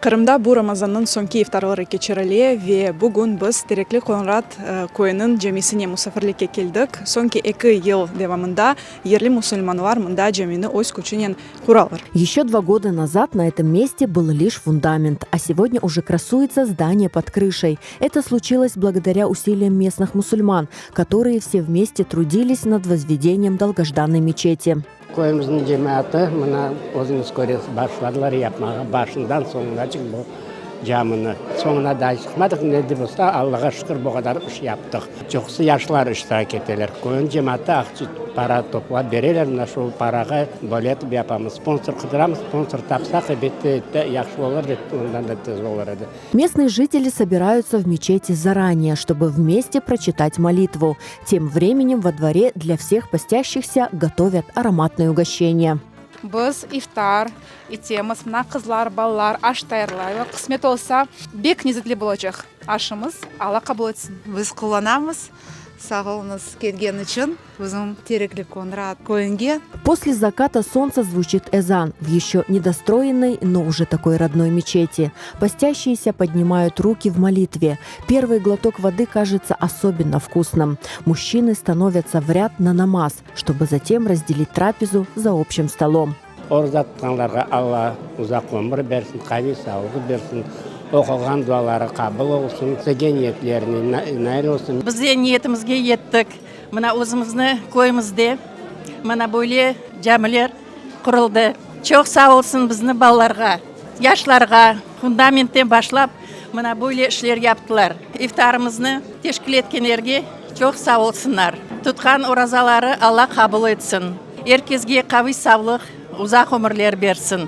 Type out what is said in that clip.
Qırımda bu Ramazannıñ soñki iftarları keçirile ve bugün biz Terekli Qoñrat köyüniñ camisine musafirlikke keldik. Soñki eki yıl devamında yerli musulmanlar mında camini öz küçünen quralar. Еще два года назад на этом месте был лишь фундамент, а сегодня уже красуется здание под крышей. Это случилось благодаря усилиям местных мусульман, которые все вместе трудились над возведением долгожданной мечети. Köyümizniñ cemaatı, mına, özüñiz köresiz, başladılar yapmağa, başından soñunace bu camini. Soñuna daa çıqmadıq, ne de bolsa, Allağa şükür, bu qadar iş yaptıq. Çoqusı yaşlar iştirak eteler. Köyniñ cemaatı aqça, para toplap bereler, mına şu parağa böyle etip yapamız. Sponsor qıdıramız, sponsor tapsaq, elbette, yahşı olur, ondan da tez olur edi. Местные жители собираются в мечети заранее, чтобы вместе прочитать молитву. Тем временем во дворе для всех постящихся готовят ароматные угощения. Biz iftar etemiz, mına qızlar, balalar aş tayarlaylar. Qısmet olsa, bek lezetli bolacaq aşımız. Alla qabul etsin. Biz quvanamız, sağ oluñız kelgen içün bizim Terekli Qoñrat köyünge. После заката солнца звучит эзан в еще недостроенной, но уже такой родной мечети. Постящиеся поднимают руки в молитве. Первый глоток воды кажется особенно вкусным. Мужчины становятся в ряд на намаз, чтобы затем разделить трапезу за общим столом. Oraza tutqanlarğa Alla uzaq ömür bersin, qaviy sağlıq bersin, oquğan duaları qabul olsun, istegen niyetlerine nail olsun. Biz de niyetimizge yettik. Mına özümizni köyümizde mına böyle camiler quruldı. Çoq sağ olsun bizni balalarğa, yaşlarğa, fundamentten başlap mına böyle işler yaptılar. İftarımıznı teşkil etkenlerge çoq sağ olsunlar. Tutqan orazaları Alla qabul etsin. Er kesge qaviy sağlıq, uzaq ömürler bersin.